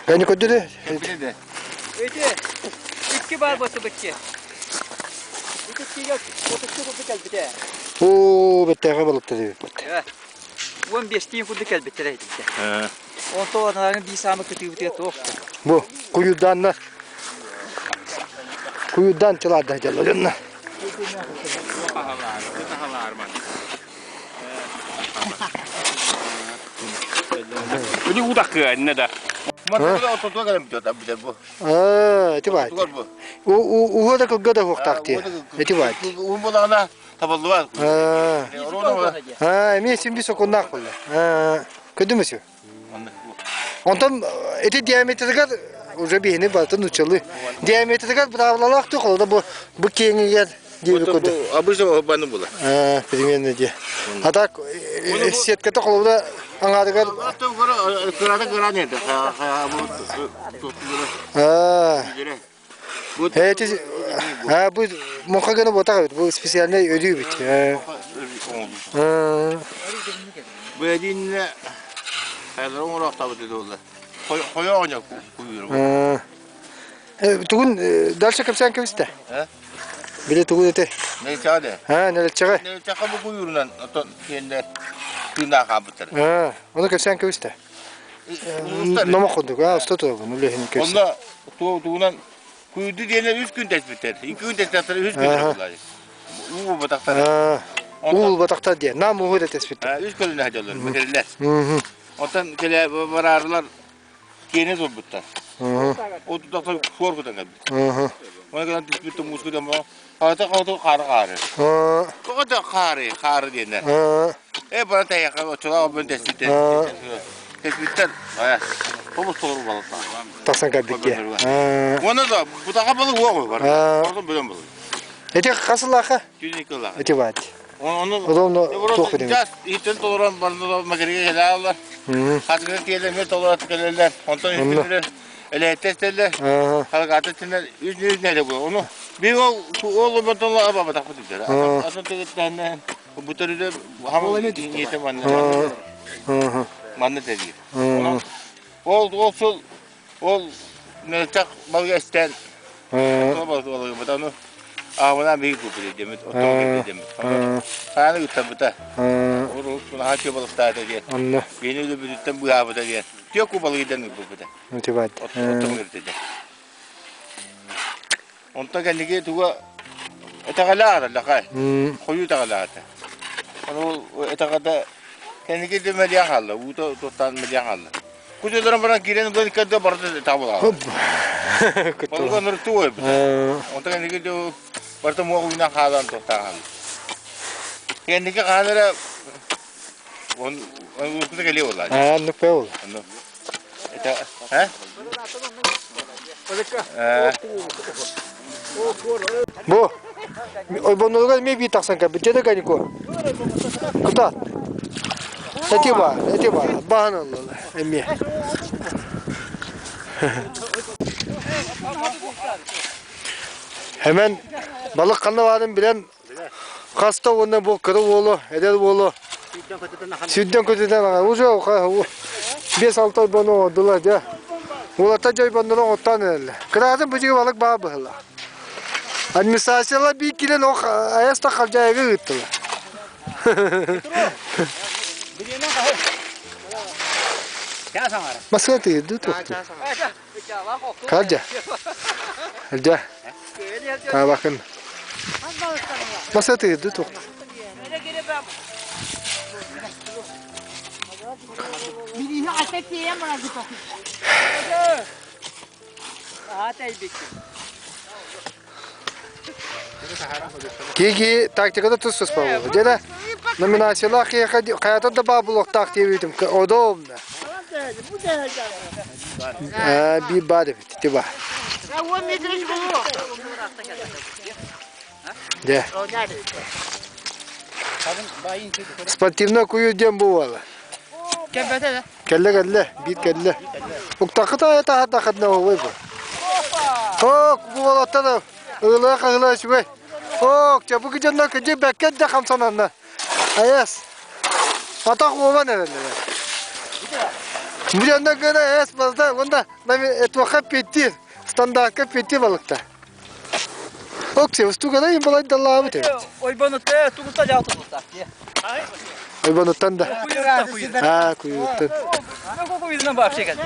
Кәни көддүрү? Ити икки баар буолсубут ки. Ити иккигэ отуччу курдук кэлбитэ. Оо, бэттээхэ балыктар эбиппит. 15 курдук кэлбиттэрэ итинтэ. Онто анаарын бии саамы кытыыбытыгар туох. Бу куйуурдааннар куйуурдаан чылаада дьалларынна. Ити утакы инне да. Аа, ити баат. Уһу да кылга да хуохтаах дии. Ити баат. Уһун буолаҕына табыллыбат. Аа, аа, эмиэ син бир сокуннаах буолла. Аа, көдүмүсү. Онтон ити диаметрыгар уже биһини барытын нуччалыы. Диаметрыгар быраабылалаах туох ол да бу бу киэҥигэр диэби курдук. Обычно баны була. Аа, примерно дии. А так сетката холобура аҥаарыгар Кырата кыран это. Аа. Эти а бу муха гына ботах эбит. Бу специальный өлүү бит. Аа. Бу эдинне хайдара оҥороохтаабыт деді Хойо оҕонньор куйуур. Тугун дальше кэпсээн кэбистэ. Били тугун эте? Нэлчэҕэ де. Аа, нэлчэҕэ. Нэлчэҕэ бу куйуурунан отон киэннэр тыыннаах хаалбыттар. Аа, ону кэпсээн кэбистэ. Номох курдук, аа, уста турабын, үлэһин кэпсээн. Онно тугунан куйуурду диэнэ үс күн тэспиттэр. Икки күн тэспиттэр, үс күн буллар. Уу булбатахтар. Уу булбатахтар диэн. Нам ууһу да тэспиттэр. Үс көрүнэ сылдьаллар, бэтэрилэр. Оттон кэлэ бараарылар киэнэ турбуттар. Ол тутахтар суор кутан кэлбит. Оны гынан түспүт муус кутан хаата хаата хаары хаары. Тоҕо да хаары хаары диэннэр. Э бара тайаха оччолоох бөн тэспиттэр. Тэспиттэр. Ая. Тобус толору балыктар. Тахсан кэлбит диэ. Уонна да бутаха балык уоҕу бар. Ордон бөлөн балык. Эти хасылаха? Түүнүкүлаха. Эти баат. Ону Ону туох билин. Жас иттен толорон барнылар макерге келе алар. Хатыгы келеме толорат келелер. Онтон үстүлер элеттестелер. Халгаты тинер үз үз нere bu. Onu bir ol ol batalla aba batak bitir. Asıl tügütlerine bu türlü hamur niyeti manne. Manne dedi. Ол ол сол ол нөлтак балгастан Аҕабынан биһиги купили демит, оттон кэлбит демит. Хааны ыттарбыта. Урут наһаа балыктаата диэн. Онно. Биһини өлбүтүттэн быыһаабыта диэн. Түө кубалыйдан ылбыппыта. Мотиват. Оттон кэлбитэ. Онтон кэнники туга этэҕэлээх лахай. Хойуу итэҕэлээх этэ. Ону этэҕэтэ кэнники де мэлиэн хаалла. Уута туттаан мэлиэн хаалла. Кутуларын баран киирэн ылан иккэрдэ барыта табылаҕа. Балыгы ныртуу эбит. Онтон кэнники барыта муох уйунан хаалан туохтаахан. Кэнники хаан эрэ он уруккута кэлиэ буолла. Аа, оннук бэ ол. Онну. Это, а? Бу ойбонноргар эмиэ биир тахсан кэлбит. Дьэ да канико. Кутаат. Эти бар, эти бар. Баһан ыллылар эмиэ. Hemen balık kanı баарын билэн хаста уонна бу кыра уолу, эдэр уолу сүрдэн көтүтэн аҕа уже 5-6 ойбону оҥордулар дьэ. Уолаттар дьэ ойбоннору оҥоттоон эрэллэр. Кыраатын бу дьигэ балык баар быһыылаах. Администрациялар биир килэн ох айас да халдьаайыга ыыттылар. Маска тыырды туохтуу. Калдьа. Калдьа. Таабакын. Маска тыырды туохтуу. Киги тактикада тус-туспа буолла. Дьэ номинациялаах киһиэхэ хайата да баа булуохтаах диэбитим удобно. Биир баар эбит, ити баар. Дьэ. Спортивный куйу диэн бу буола. Кэллэ кэллэ, биир кэллэ. Уктаххыт аайы таһардаххытына уһуй бу. Ок, бу уолаттар ыгылыах ыгылыах үчүгэй. Ок, чэ бу дьоннор кыдьы бэккэ да хамсананна. Айас. Атах уобан эрэллэр. Бу гына эс балта онда этуаха петтир, стандартка петтир балыкта. Оксе, устугана им балай даллаабыт эбит. Ойбонутта тугута жаутулута. Ойбонуттан да. Аа, куйуттан. Куйуттан вообще кел.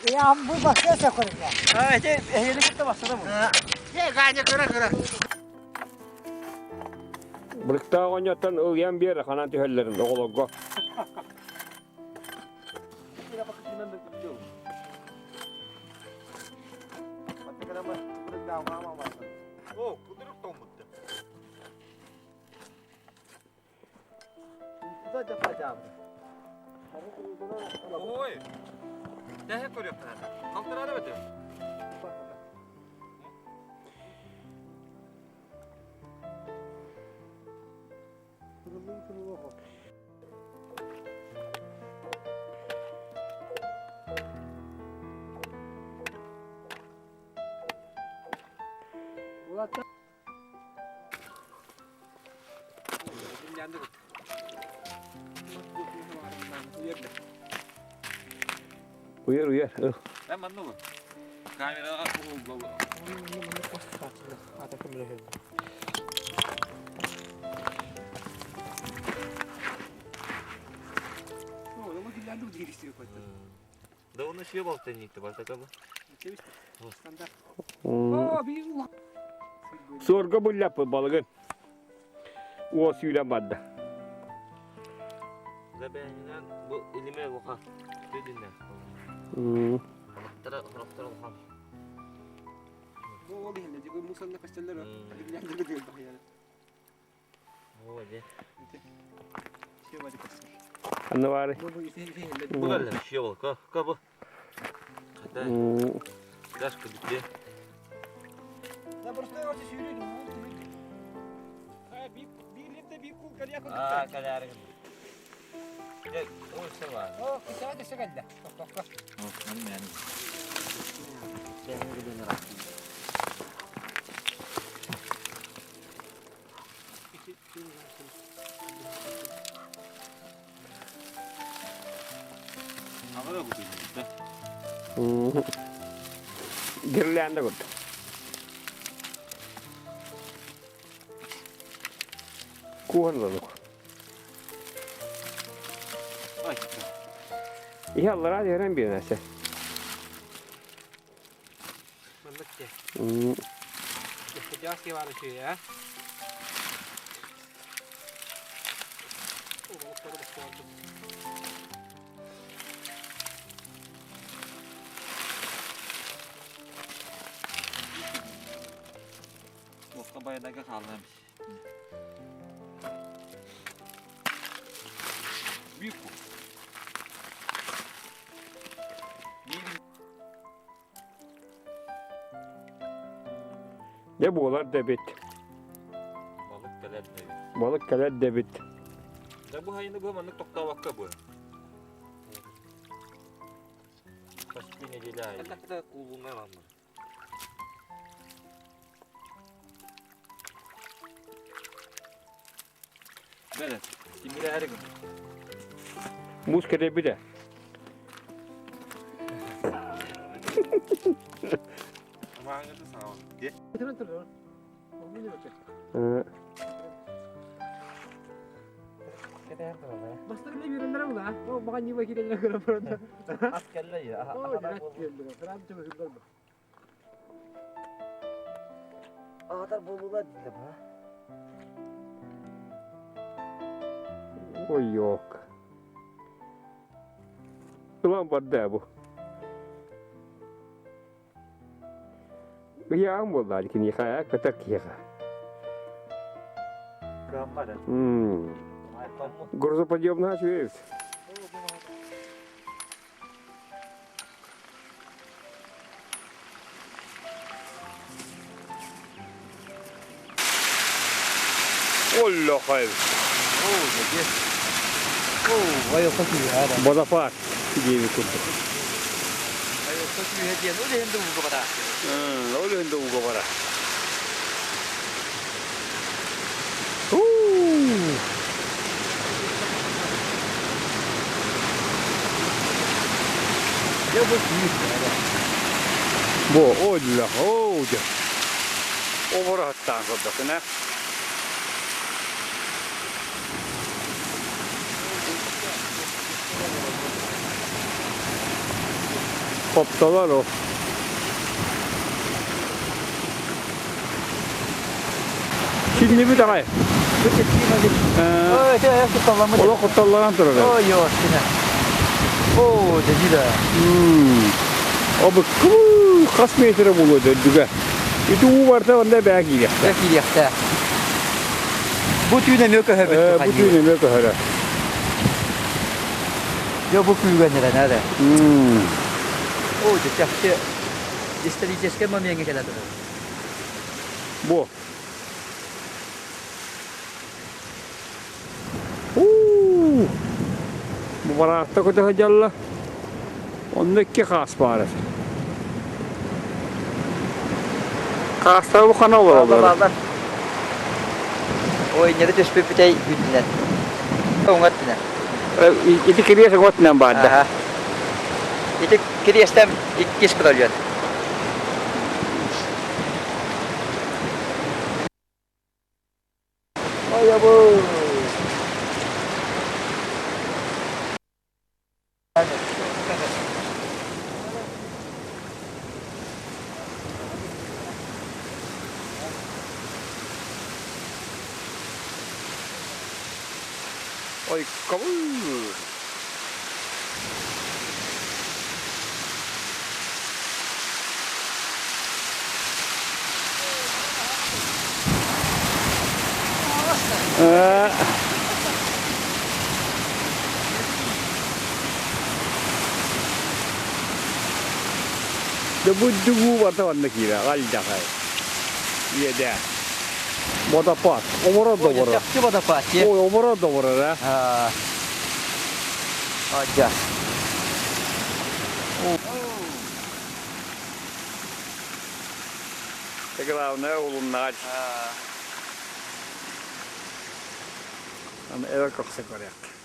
Я бу басса көрүнә. А, эти эһеликте басса бу. Былыктаах оҕонньоттон ылыйан биэр ханан түһэллэрин оҕолорго. Ой, тэһэ көрүөххэ. Халтараа бөтө. Уйар, уйар. Ben manna bu. Kameraға Да он еще болтанит, бартакабы. Суорга буллаппыт балыгын. Уо сүүрэн барда. Забәһинен бу илиме луха. Төдүнә. Балыктара хороктор луха. О, де. Анна бары. Бу галла шие бол. Ка, ка бу. Хата. Дашка битте. А, каляры. Де, о, села. О, кысага десе кэллэ. О, мен. Гирлянда курдук. Куһанланук. Иһэ аллараа түһэрэн биэрнэсэ. Босқа баядага қалдым. Büyük bu. Дьэ буолар да эбит. Балык кэлэр да эбит. Балык кэлэр да эбит. Да бу хайыны бу маннык тохтообокко бу. Почти неделя. Это кулуна вам. Бәрі, тимире әрі күн. Муус кэлэбит ээ. Ой, Ылан барда бу. Ыйаан буоллаа киниэхэ көтөр киһиэхэ. Грузоподъемная үчүгэй Оллохай. Водопад диэби курдук. Ол иһин да ууга бара. Бу оодьулах, оодьу. Обороһуттаан көрдөхүнэ. Хоптолор о. Синнибит аҕай. Олох кутталланан турар. Ой, ёшкина. О, дедида. Обы хас метрэ буолуо дөрдүгэ. Ити уу барта онда бää киириэхтэ. Киириэхтэ. Бу түүн эмиэ көһөбүт. Бу түүн эмиэ көһөрө. Дьэ бу күүгэнирэн эрэ. О, дьэ чахчы историческай момеҥҥа кэлэ турар. Бу. Уу! Бу бараатта көтө сылдьаллар. Онно икки хаас баар этэ. Хаастар бу хана олороллор. Бааллар. Ой, ньары түспүт бүтэй үрдүнэн. Уҥа өттүнэн. Ити кириэс уҥа өттүнэн баар да. Ити кириэстэн иккис пролет. Ой, Ой, кабыл! Дыбыддыгуу барта манна киирэ, алдьахай. Иэдэ. Водопад. Оборот доборор. Чахчы водопад. Ой, оборот доборор, а. Адьа. Главное, улуннаҕа. Аны эбэ көхсө көрүөх.